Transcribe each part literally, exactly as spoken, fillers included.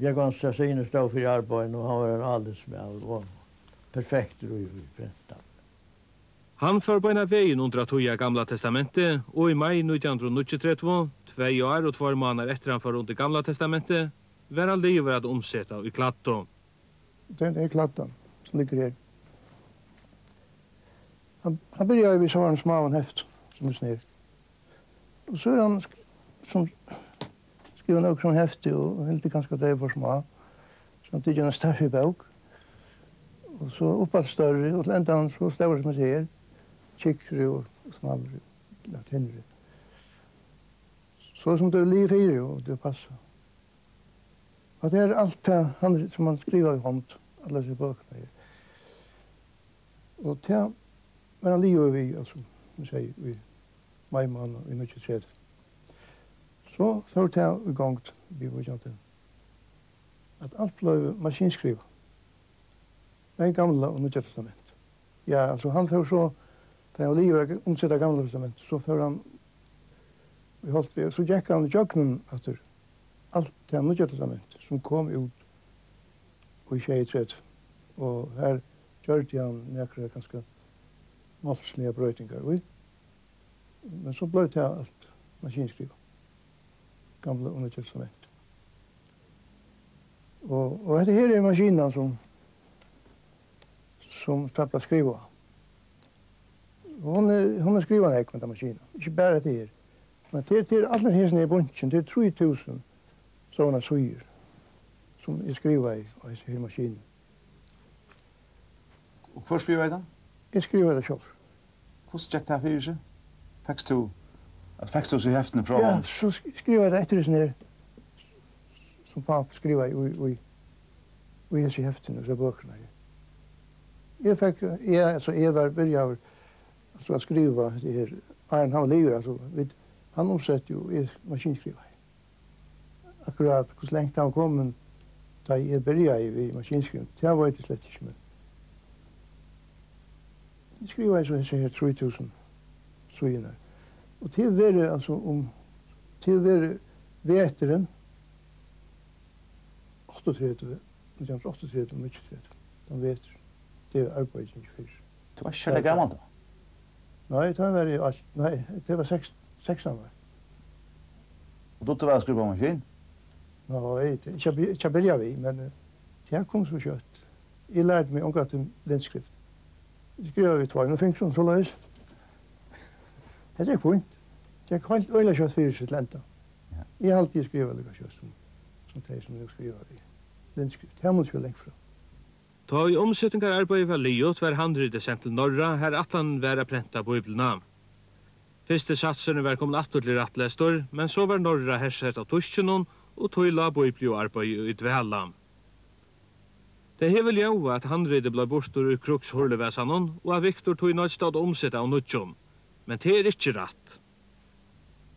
Jógvan Sassouni stóð fyri arbeiðinum, og hann var ein álitsmaður og perfektur í, í prenta. Hann fór beinan vegin undir at týða Gamla Testamentið, og í mai nítjan hundrað og níggjuogtretivu, tvey ár og tveir mánaðir eftir hann fór undir Gamla Testamentið, var hann liðugur at umseta í kladdu. Den er kladdan, sum liggur her. Hann, hann byrjaði við sovorðnum smáum heftum, sum hesum her. Og so er hann sk-, sum skrivað nøkur sovorðin hefti og heldur kanska, tey eru for smá. So hann tekur eina størri bók. Og so uppaftur størri, og til endan so stór sum hesi her. Tjúkkri og, og smærri, ella tynnri. So sum tað er ligið fyri, og tað passar. Og tað er alt tað, hann, sum hann skrivar í hond, allar hesar bøkurnar her. Og tað var hann liðugur við, altso, sum eg sigi, í mai mánað í níggjuogtretivu. So fór tað í gongd, viðvíkjandi, at alt bleiv maskinskrivað. Bæði Gamla og Nýggja Testament. Ja, altso, hann fór so, tá hann var liðugur at umseta Gamla Testament, so fór hann í holt við, so gekk hann ígjøgnum aftur alt tað Nýggja Testament, sum kom út í sjeyogtretivu, og har gjørdi hann nakrar ganska málsligar broytingar í. Men so bleiv tað alt maskinskrivað. Gamla og Nýggja Testament. Og, og hetta her er maskinan, sum, sum tað bleiv skrivað á. Hon er, hon er skrivað nógv, henda maskinan. Ikki bara hetta her. Men tað, tað er allir hesir her í bunkin, tað er trý túsund sovorðnar síður, sum eg skrivaði á hesi her maskinu. Og hvør skrivaði tað? Eg skrivaði tað sjálvur. Hvussu gekk tað fyri seg? Fekst tú, at fekst tú so heftini frá Ja, honum? So sk-, skrivaði eg tað eftir hesum her, sum pápi skrivaði í, í, í hesi heftini, hesar bøkurnar her. Eg fekk, eg, altso, eg var byrjaður, altso, at skriva hetta her, áðrenn hann var liðugur, altso, vit, hann umsetti og eg maskinskrivaði. Akkurát hvussu langt hann var komin, tá eg byrjaði við maskinskriving, tað veit eg slett ikki, men eg skrivaði so hesi her trý túsund síðurnar. Og til verið, altso, um, til verið veturin áttaogtretivu, nítjan hundrað og áttaogtretivu og níggjuogtretivu, tann vetur, tað arbeiðið gekk fyri. Tú var ikki serliga gamal tá? Nei, tá var eg alt-, nei, tað var seks-, sekstan ár. Og dugdi tú væl at skriva á maskin? Nei, tað, ikki at by-, ikki at byrja við, men, eh, tað kom so skjótt. Eg lærdi meg ongantíð blindskrift. Eg skrivaði við tveimum fingrum, soleiðis. Tað gekk fínt. Tað gekk heilt øgiliga skjótt fyri seg til enda. Ja. Eg haldi, eg skrivaði líka skjótt sum, sum tey, sum nú skriva við blindskrift. Tað má ikki vera langt frá. Tá ið umsetingararbeiðið var liðugt, var handritið sent til Norra, har ætlanin var at prenta Bíbliuna. Fyrsti satsurin var komin aftur til rættlestur, men so var Norra hersett av týskunum, og tí lá bíbliuarbeiðið í dvala. Tað hevur ljóðað, at handritið bleiv burtur í Kruks-hurlivasanum, og at Viktor tí noyddist at umseta av nýggjum. Men tað er ikki rætt.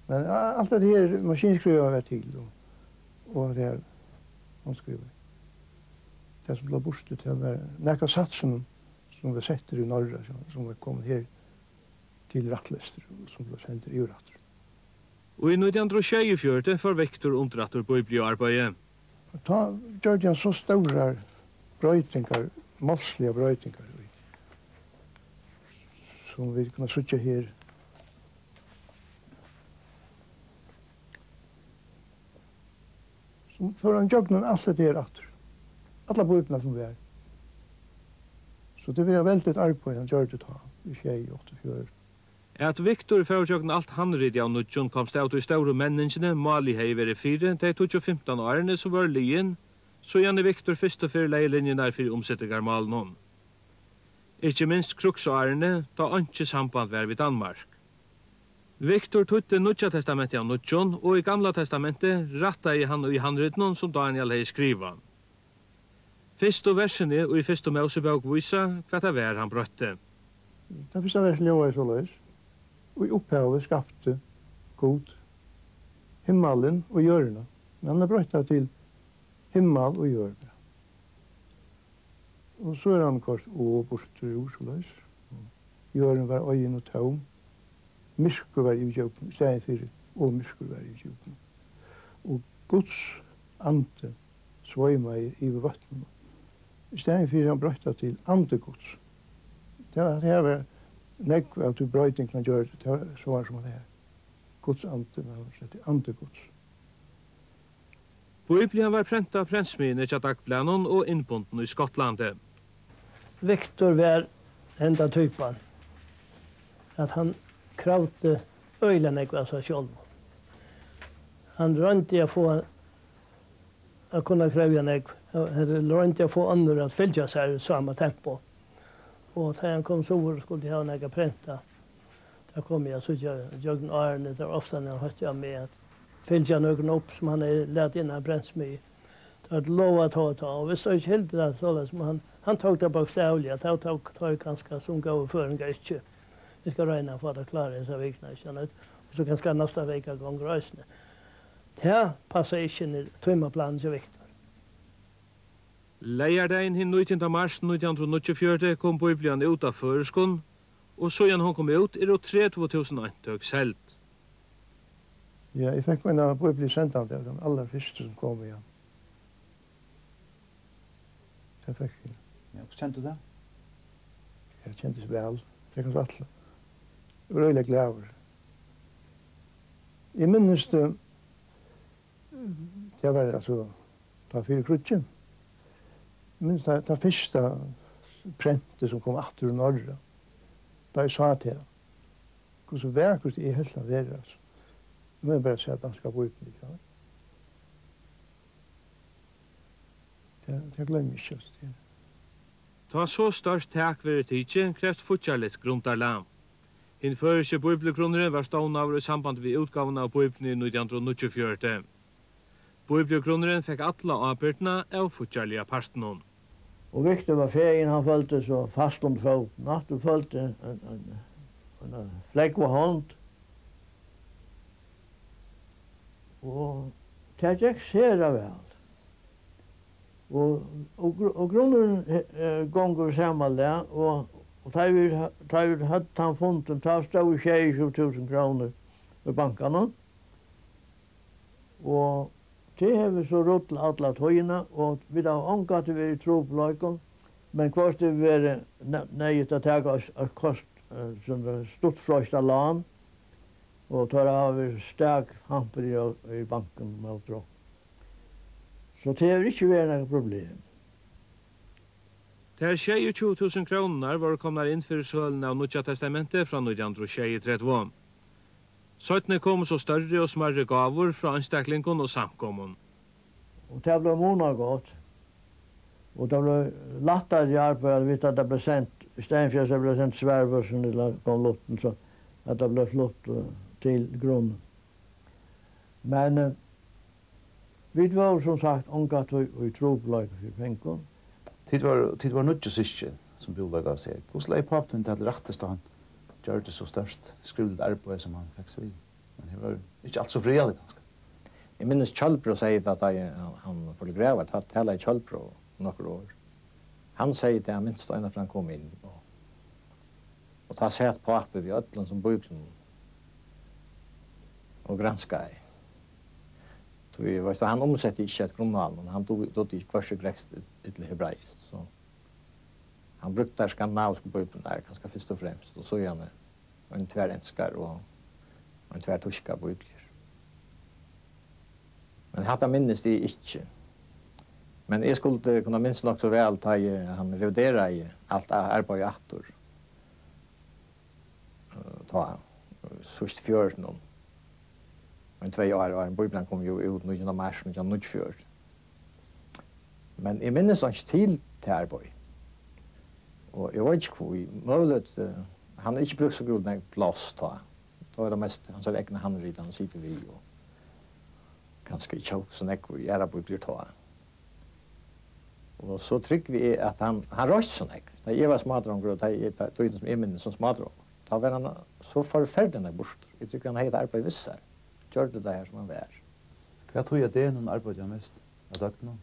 Men a-, alt hetta her maskinskrivað var til, og, og tað her, hann skrivaði. Tað, sum bleiv burtur, tað var nakað av satsunum, sum var settur í Norra, sum, sum var komin her til rættlestur, og sum bleiv sendur yvir aftur. Og í nítjan hundrað og sjeyogfjøruti fór Viktor undir aftur bíbliuarbeiðið. Og tá gjørdi hann so stórar broytingar, málsligar broytingar, í, sum vit kunnu síggja her. So fór hann gjøgnum alt hetta her aftur. Alla Bíbliuna sum var. So tað var eitt veldigt arbeiði, hann gjørdi tá, í sjey og áttaogfjøruti. At Viktor fór gjøgnum alt handritið av nýggjum, komst av tí stóru menningini, málið hevði verið fyri tey tíggju fimtan árini, sum vóru liðin, síðani Viktor fyrstu ferð legði linjurnar fyri umsetingarmálinum. Ikki minst Kruks-árini, tá einki samband var við Danmark. Viktor týddi Nýggja Testamentið av nýggjum, og í Gamla Testamentið rættaði hann í handritinum, sum Dánial hevði skrivað. Fyrstu versini í Fyrstu Mósebók vísa, hvat tað var, hann broytti. Tað fyrsta versið ljóðaði soleiðis: Í upphavi skapti Gud himmalin og jørðina. Men hann hevur broytt tað til himmal og jørð. Og so er hann koyrt O burtur úr soleiðis. Jørðin var oyðin og tóm. Myrkur var yvir djúpinum, í staðin fyri, og myrkur var yvir djúpinum. Og Guds andi sveimaði yvir vøtnunum. Í staðin fyri hann broytti til andi Guds. Tað var, tað var nógv av tí broyting, hann gjørdi. Tað var, so var sum at tað her. Guds andi, men hann setti andi Guds. Bíblian var prentað á prentsmiðjuni hjá Dagblaðnum og innbundin í Skotlandi. Victor var henda typan, at hann kravdi øgiliga nógv av sær sjálvum. Hann royndi at fáa, at kunna krevja nógv, hann royndi at fáa onnur at fylgja sær í sama tempo. Og tá hann kom suður og skuldi hava nakað prentað, tað kom eg at síggja gjøgnum árini, tað var ofta, hann hótti á meg at fylgja nøkrum upp, sum hann hevði latið inn á prentsmiðju. Tað var lov at tá, tá, og viss tað ikki hildi tað soleiðis, men hann, hann tók tað bókstavliga, tað tók, tók kanska sum góðir føroyingar ikki. Vit skal royna at fáa tað klárað hesa vikuna, ikki sant? Og so kanska næsta vika gongur eisini. Tað passar ikki inn í tímaplanið hjá Viktor. Leygardagin hin nítjanda mars nítjan hundrað og níggjuogfjøruti kom Bíblian út á føroyskum, og síðan hon kom út, eru tretivu túsund eintøk seld. Ja, eg fekk mína bíbli sendandi av teimum allarfyrstu, sum komu, ja. Tað fekk eg. Ja, hvussu kendi tú tað? Eg kendi so væl. Tað kann eg ætla. Eg var øgiliga glaður. Eg minnist, eh, tað var, altso, tá fyri kríggið. Eg minnist tað, tað fyrsta prentið, sum kom aftur úr Noregi. Tá eg sá tað. Hvussu vakurt eg helt at vera, altso. Nú er bara at siga danska bíblian, ja. Tað, tað gloymi eg ikki, altso, tað. Tá so stórt tak verður tikið, krevst fíggjarligt grundarlag. Hin føroyski bíbliugrunnurin var stovnaður í samband við útgávuna av Bíbliuni í nítjan hundrað og níggjuogfjøruti. Bíbliugrunnurin fekk alla ábyrgdina av fíggjarliga partinum. Og Viktor var fegin, hann følti so fast undir fótin, aftur følti ein, ein, ein, ein flógva hond. Og tað gekk sera væl. Og, og gru-, og grunnurin, eh, eh, gongur sama lag, og, og tá vit ha-, tá vit høvdu tann fundin, tá stóðu sjeyogtjúgu túsund krónur í bankanum. Og tað hevur so rullað alla tíðina, og vit hava ongantíð verið í trupulleikum, men hvørt hevur verið ne-, neyðugt at taka eitt, eitt kort, eh, sum er stuttfrystan lán, og teir hava verið stak hampur í, í bankunum móti okkum. So tað hevur ikki verið nakað problem. Tær sjeyogtjúgu túsund krónurnar vóru komnar inn fyri søluna av Nýggja Testamenti frá nítjan hundrað og sjeyogtretivu. Seinni komu so størri og smærri gávur frá einstaklingum og samkomum. Og tað bleiv munað gott. Og tað bleiv lættari arbeiði, at vita, at tað bleiv sent, í staðin fyri at tað bleiv sent sværvørsan ella kom luttin, so at tað bleiv flutt, eh, til grunnin. Men, eh, vit vóru sum sagt ongantíð í trupulleika fyri pengum. Tit vóru, tit vóru níggju systkin, sum búðu á Gásareyri. Hvussu legði pápi tín tað til rættis, tá hann gjørdi so stórt skrivligt arbeiði, sum hann fekk seg við? Men hann var ikki alt so friðarligur, kanska. Eg minnist Kjølbro segði tað, tá eg, hann, hann fór til gravar, tá talaði Kjølbro nøkur orð. Hann segði tað, hann minst eina ferð hann kom inn, og, og tá sat pápi við øllum sum bíbliunum og granskaði. Tí, veitst tú, hann umsetti ikki eftir grundmálinum, hann dugdi, dugdi ikki hvørki grikskt ella hebraiskt, so hann brúkti tær skandinavisku bíbliurnar, kanska fyrst og fremst, og síðani ein tvær enskar og ein tvær týskar bíbliur. Men hatta minnist eg ikki. Men eg skuldi kunna minst nokk so væl, tá eg, hann revideraði alt a-, arbeiðið aftur. Eh, tá, eh, síðst í fjørutunum, ein tvey ár, áðrenn Bíblian kom jú út nítjanda mars nítjan hundrað og níggjuogfjøruti. Men eg minnist einki til tað arbeiðið. Og eg veit ikki hví. Møguligt, eh, hann hevur ikki brúkt so grovt nógv pláss tá. Tá er tað mest hansara egna handrit, hann situr við, og kanska ikki hugsað so nógv í aðrar bíbliur tá. Og so trúgvi eg, at hann, hann roysti so nógv. Tá eg var smádrongur, og tá eg, tá, tíðin sum eg minnist sum smádrongur, tá var hann so forferdiliga nógv burtur. Eg trúgvi, hann hevði hetta arbeiðið við sær. Gjørdi tað her, sum hann var. Hvat tíð av degnum arbeiddi hann mest? Av døgninum?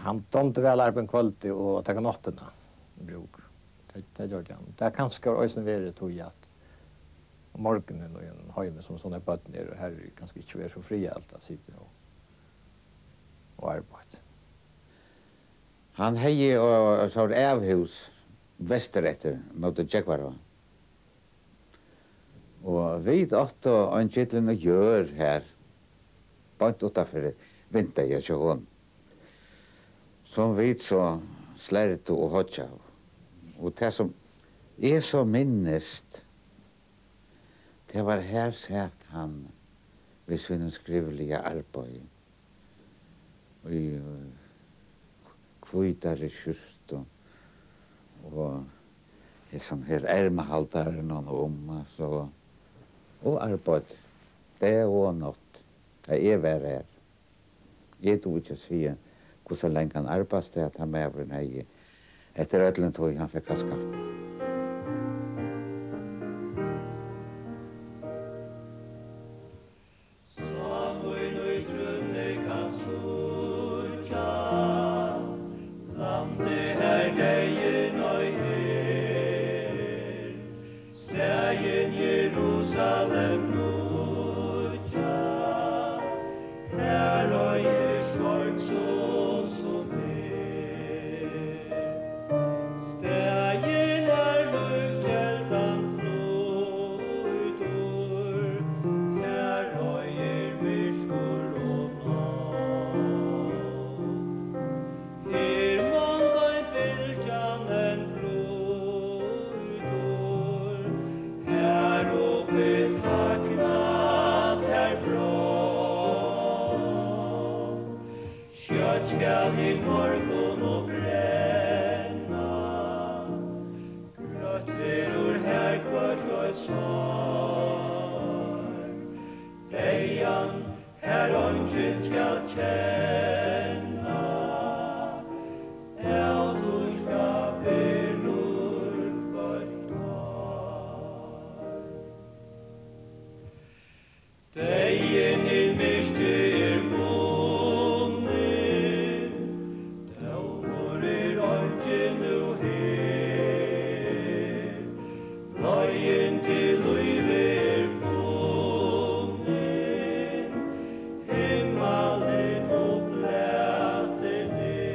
Hann dámdi væl at arbeiða um kvøldið og at taka náttina í brúk. Tað, tað gjørdi hann. Tað kanska hevur eisini verið tí, at um morgunin í einum heimi, sum so nógv børn eru, har er kanska ikki verið so friðarligt at sita og, og arbeitt. Hann hevði, eh, so eitt avhús vestureftir móti Gjógvaráð. Og vit áttu ein gillin jørð har, beint uttanfyri vindeygað hjá honum, sum vit so slerdu og hoggjaðu. Og tað, sum eg so minnist, tað var, har sat hann við sínum skrivliga arbeiði í, eh, hvítari skjúrtu og hesum her ermahaldaranum um, altso, og arbeiddi dag og nátt, tá eg var har. Eg dugi ikki at siga, hvussu langan arbeiðsdag tann maðurin hevði, eftir øllum tí hann fekk á skaft. Sá mín í trúnni kann síggja, landið har deyðin ei er, staðin Jerusalem nýggja, har eigur sorg so sum er. Staðin har lívskeldan flýtur, har eigur myrkur og nátt. Her mong ein bylgjan enn brýtur, har uppi tagna tær brátt. Skjótt skal hin morgun upprenna, grøtt verður har hvørt eitt sár. Deyðan har eingin skal kenna, avturka verður hvørt ár. Deyðin hin myrki er bundin, dómur er eingin nú her. Leiðin til lívið er funnin, himmalin upplatin er.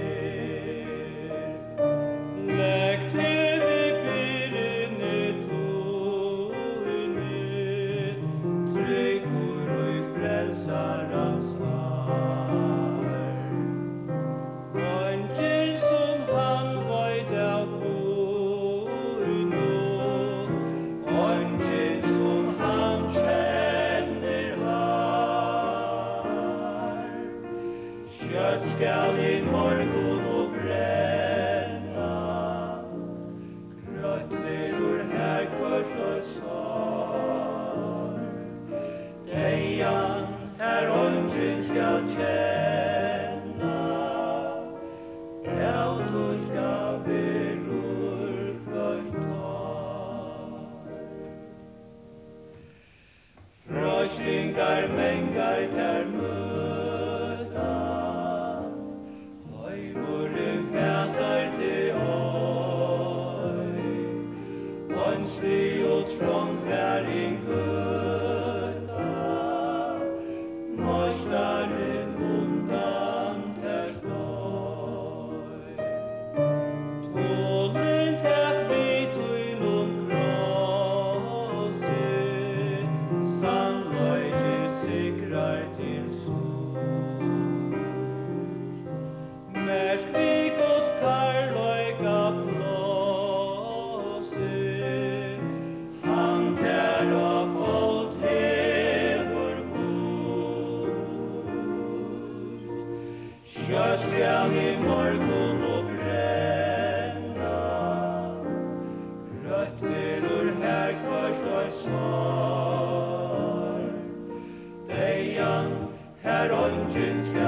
Legg teg við byrðuni tíni, tryggur í Frelsarans arm. Eingin sum hann veit av pínu, eingin sum hann kennir harm. Skjótt skal hin morgun upprenna, grøtt verður har hvørt eitt sár. Deyðan har eingin skal kenna, avturka verður hvørt ár. Freistingar mangar tær møta, heimurin fatar teg ei. Einslig og trong farin gøta, meistarin undan tær steig. Tolin tak við tínum krossi, sannleikin sigrar til síðst. Merk við Guds kærleika plássi, hann tær á fold hevur víst. Skjótt skal hin morgun upprenna, grøtt verður har hvørt eitt sár. Deyðan har eingin skal